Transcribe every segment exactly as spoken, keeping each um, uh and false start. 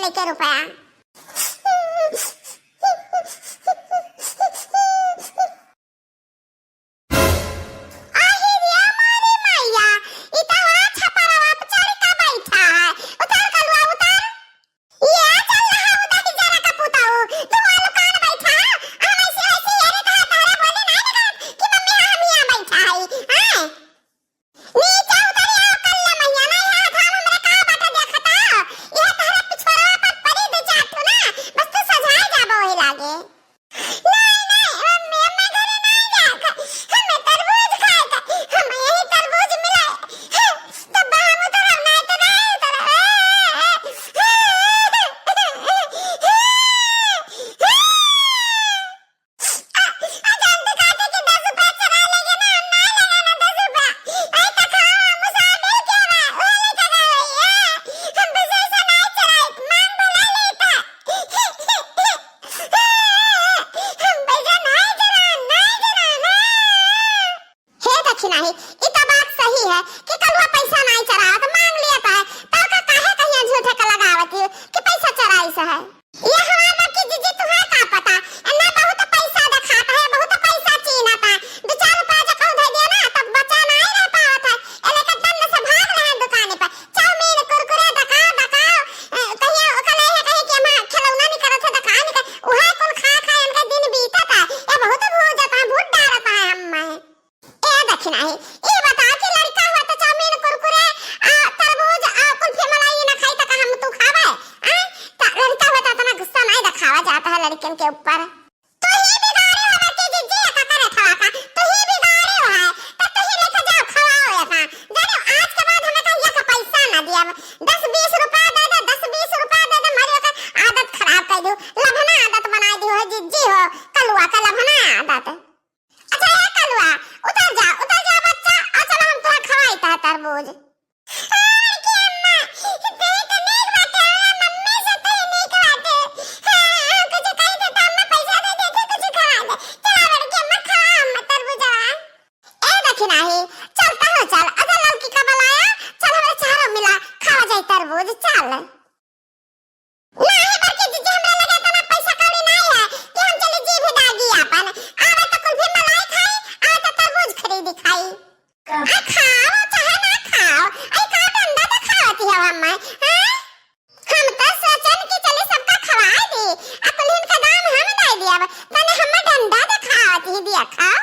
लेके रुपया। आही रे मोरी मैया, ई त वहाँ छपरवा पे चढ़ के बैठा है। उतर कलुआ, उतर। ये चल रहा उधर की जरा का पुताऊ, तू वालू कान बैठा है, हम ऐसे, ऐसे ये रे कहा तहरा बोली नहीं लगा कि मम्मी हम यहाँ बैठा है, हैं? नीचे उतरी आओ, कल्ला मैया, नहीं है धाम हमरा का बाटे देखता हो। यह तहरा पिछोड़वा पर परी दे जात हो ना, बस तू सजाए जाबो वही लागे। नहीं, नहीं, मम्मी, अम्मा घरे नहीं जात। हमें तरबूज खाए के, हमें यही तरबूज मिला है। तब हम उतरब, नहीं तो नहीं उतरब। आ, आ, जानते कहते कि दस रुपया चुरा लेंगे ना, हम नहीं लेंगे ना दस रुपया। ऐ तो खाओ, मुसाफिर के बा, वो लेके गए भैया। हम पैसे से नहीं चुराए, मांग भला लेता। हम पैसा नहीं चुराए, नहीं चुराए, ना। हे दखिनाही, ई त बात सही है कि कलुआ पैसा नाई चरावत, मांग लियत है, त ओका काहे कहिया झूठे का लगावत ही कि पैसा चराइस है? ये हमार बड़की जीजी, तुहे का पता, एन्ना बहुत पैसा देखात है, बहुत पैसा चीन्हत है। दो चार रुपया जो कहूँ दे दिया ना, तब बचा नाई रह पावत है। ए लेके दन्न से भाग रहे हैं दुकाने पर, चाउमीन, कुरकुरे, दका, दका, अ, कहिया ओका नहीं है, कहे कि हमार खिलौना निकलत है, दका निकल, उहे कुल खा खा इनका दिन बीतत है। ये बहुत भूजत है, भूत डारत है हम में। ए दखिनाही, ई बता कि लड़का हुआ तो चाउमीन, कुरकुरे, आ, तरबूज, आ, कुल्फी, मलाई ना खाई त का हम तू खावे? आ? त लड़का हुआ तो इतना गुस्सा नहीं दिखावा जाता है लड़कन के ऊपर। तू ही बिगाड़े हो बड़की जीजी, का करे थवा का? तू ही बिगाड़े हो है, त तू ही लेके जाओ, खवाओ ऐसा। जाने आज के बाद हमें कहिया का पैसा ना दिया। दस बीस रुपया दे दे, दस बीस रुपया दे दे, मारी ओकर आदत खराब कर दू, लभना आदत बना दी हो जीजी हो, कलुआ का लभना आदत। अच्छा, ए कलुआ, उतर जा, उतर जा बच्चा, आ चला हम तोरा खवाई त तरबूज। हाँ, बड़की अम्मा, तू तो नीक बाटे, हमरा मम्मी से तो नीक बाटे। हाँ, हाँ, कुछ कही दे त अम्मा पैसा दे देते, कुछ खवा दे। चला बड़की अम्मा, खवा अम्मा तरबूजवा। ए दखिनाही, चल तहु चल, अगर लड़की का बुलाया, चल हमरे चारों मिला, खावा जाई तरबूज, चल। नाही बड़की जीजी, हमरा लगे इतना पैसा कौड़ी नाही है कि हम चली जीभ दागी आपन। आवे तो कुल्फी मलाई खाई, आवे तो तरबूज खरीदी खाई। आ खाओ चाहे ना खाओ, आई का डंडा देखावती हो हमें, हैं? हम तो सोचन कि चली सबका खवाए दी, आ कुल्हिन का दाम हम दे दियब, तने हमें डंडा देखावती दिया खाओ।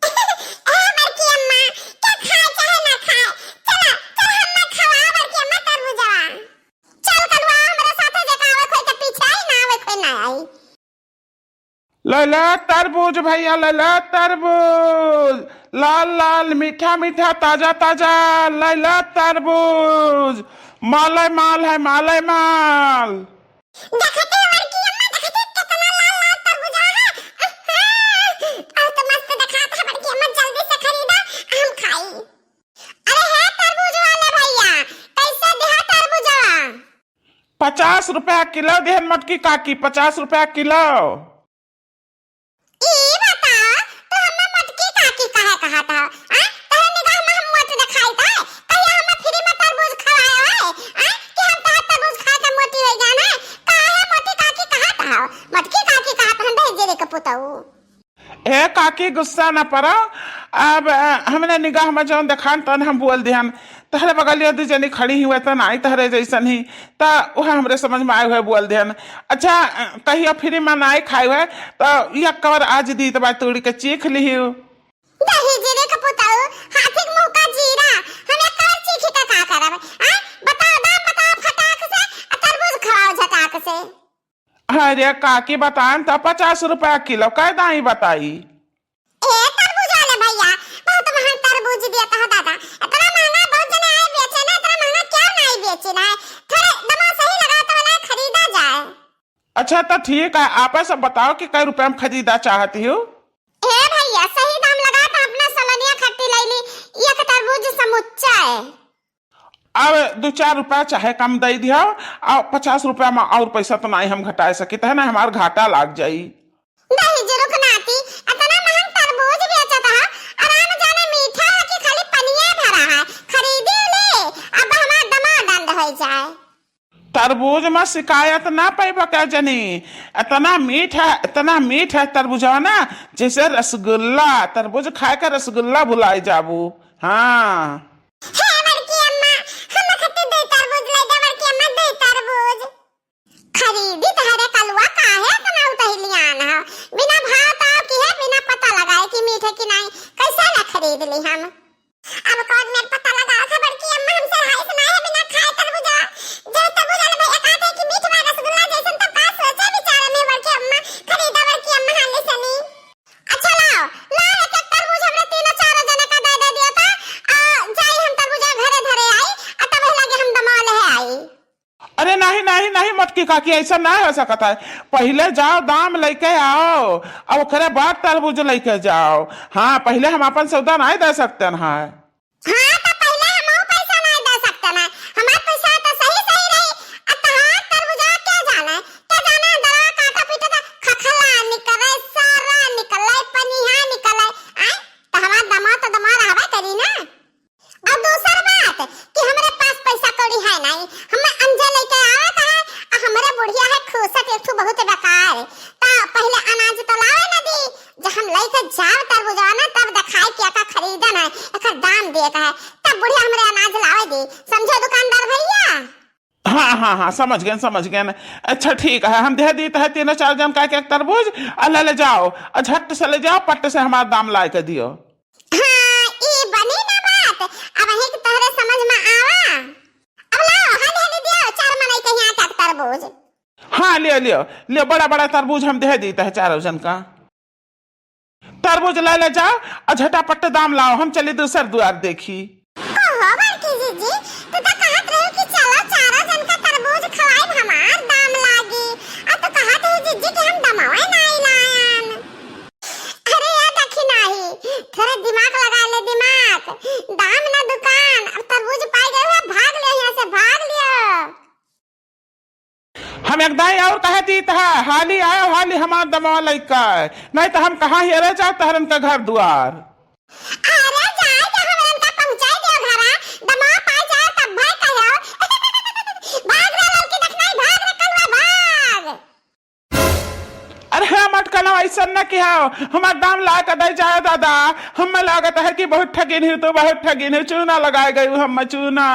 ए बड़की अम्मा, के खाए चाहे ना खाए, चला, चल हम्मा खवा बड़की अम्मा तरबूजवा। चल कलुआ, हमरा साथे जेका आवे कोई के पीछे आई, ना आवे कोई ना आई। ले ले तरबूज भैया, ले ले तरबूज, लाल लाल मीठा मीठा ताजा ताजा, ले ले तरबूज, माले माल है, माले माल। देखते हो बड़की अम्मा, देखते हो कितना लाल लाल तरबूजा है। आहा, और तो मस्त दिखात है बड़की अम्मा, जल्दी से खरीदा, हम खाई। अरे हे तरबूज वाले भैया, कैसे दिहा तरबूजा? पचास रुपया किलो दिहन मोटकी काकी, पचास रुपया किलो। ई बताओ, तू हमें मोटकी काकी काहे कहत हो? आ? तोहरे निगाह में हम मोट देखाई त? कहिया हमें फ्री में तरबूज खवाए होए? आ? कि हम तोहर तरबूज खा के मोटी हो जाना? काहे मोटी काकी कहत हो? मोटकी काकी कहत हन भेजे रे के पुतऊ। ए काकी, गुस्सा न पड़ो। अब, अ, हमने निगाह में जौन देखान तौन हम बोल दिहन। तहरे बगलिया दू जनी खड़ी हुए त नाई तहरे जैसन ही, त वह हमरे समझ में आए हुए बोल देन। अच्छा, कहियो फ्री में नाई खाए हुए, त एक कवर आज दी त बा तोड़ के चीख लिहियो। दही जीरे के पुतऊ, हाथी के मुंह का जीरा, हम एक कवर चीख के का करब? आय, बताओ, दाम बताओ फटाक से, आ तरबूज खवाओ झटाक से। अरे काकी, बताएन त पचास रुपया किलो, कै दाई बताई? ए तरबूज वाले भैया, बहुत महंग तरबूज दिया कहा दादा। इतना महंगा बहुत जने आए बेचे ना, इतना महंगा क्या नहीं बेचे ना है? थोड़े दमा सही लगा तो वाला खरीदा जाए। अच्छा त ठीक है, आप सब बताओ कि कै रुपया में खरीदा चाहती हो? ए भैया, सही दाम लगा तो अपना सलोनिया खट्टी ले ली, एक तरबूज समुच्चा है। अब दो चार रुपया चाहे कम दे दिया, और पचास रुपया में और पैसा तो नहीं हम घटाए सकित है ना, हमार घाटा लाग जाई। दही जुरुक नाती, इतना महंग तरबूज बेचत है, आराम जाने मीठा है कि खाली पनिये भरा है, खरीदी ले, अब हमार दमा दंद हो जाए। तरबूज मा शिकायत ना पइबा का जनी, इतना मीठ है, इतना मीठ है तरबूजवा ना, जैसे रसगुल्ला। तरबूज खाए के रसगुल्ला भुलाए जाबू। हाँ। हे बड़की अम्मा, हम खातिर दे तरबूज ले दे, बड़की अम्मा, दे तरबूज। खरीदी तहरे कलुआ काहे इतना उतहिलियान हो? बिना भाव ताव किहे, बिना पता लगाए कि मीठे कि नाहीं, कैसे ना खरीद ली हम? अब कौन मेर पता लगाओ था बड़की अम्मा, हमसे हाइस ना है बिना खाए तरबूजा। जो तरबूजा ले भैया कहते हैं कि मीठ बा रसगुल्ला जैसन, तब का सोचे विचारे में बड़की अम्मा, खरीदा बड़की अम्मा हाली सनी। अच्छा लाओ, लाओ एक एक तरबूज हमरे तीनों चारों जने का दे दे दिया था। आ, जाई हम तरबूजा घरे धरे आई, आ तब लगे हम दमा ले आई। अरे नहीं, नहीं, नहीं मोटकी काकी, ऐसा ना हो सकत है। पहिले जाओ, दाम लेके आओ, और ओकरे बाद तरबूज लेके जाओ। हाँ, पहिले हम अपन सौदा नहीं दे सकते हैं। हाँ, तो पहिले हम वो पैसा नहीं दे सकते हैं। हमार पैसा तो सही सही रही, अब तहार तरबूजा क्या जाने, क्या जाने, दरवा काटा पीटा तो खखला निकले, सारा निकले, पनिया निकले, आय, तो हमार दमा तो दमा रहबे करी ना। और दूसर बात कि हमरे पास पैसा कौड़ी है नहीं, हम अंजे लेके आवत है, आ हमरे बुढ़िया है खूसट एक ठो बहुत बेकार। तो पहिले अनाज तो लावे ना दी, जब हम लेके जाव तरबूजवा ना, तब दिखाए कि एका खरीदन है, एकर दाम दे का है, तब बुढ़िया हमरे अनाज लावे दी, समझो दुकानदार भैया। हाँ, हाँ, हाँ, समझ गए, समझ गए। अच्छा ठीक है, हम दे दी तो है तीनों चार जन का एक एक तरबूज, और ले, ले जाओ, और झट से ले जाओ, पट्ट से हमार दाम लाए के दियो। हाँ, ई बनी ना बात, अब वही के तोहरे समझ में आवा। अब लाओ, हाली हाली दियो, चार मनई के यहाँ का तरबूज। हाँ, लियो, लियो, लियो, बड़ा बड़ा तरबूज हम दे दी तो है चारों जन का। तरबूज ले, ले जाओ, और झटापट दाम लाओ, हम चली दूसर दुआर देखी। ओहो, बड़की जीजी, तू तो कहत रही कि चलो चारों जन का तरबूज खवाई, हमार दाम लागी। आ तू कहत रही जीजी कि हम दमवे नाई लायन। अरे ये देखी नाही, थोड़ा दिमाग लगा ले, दिमाग। दाम ना दुकान, अब तरबूज पाई गए हो, भाग लियो यहाँ से, भाग लियो। हम एक दाई और कह दीत है, हाली आयो, हाली हमार दमवा लइका है, नहीं तो हम कहाँ हेरे जात तहरन के घर दुआर। अरे जाए के हमरन का पहुँचाई दियो घरा, दमवा पाई जाए तब भाई कहो। भाग रे लड़की देखनाई, भाग रे कलुआ, भाग। अरे हे मटकलवा, ऐसन न किहा, हमार दाम ला के दे जाए दादा, हमें लागत है कि बहुत ठगिन ही तू, बहुत ठगिन ही, चूना लगाए गई हमें चूना।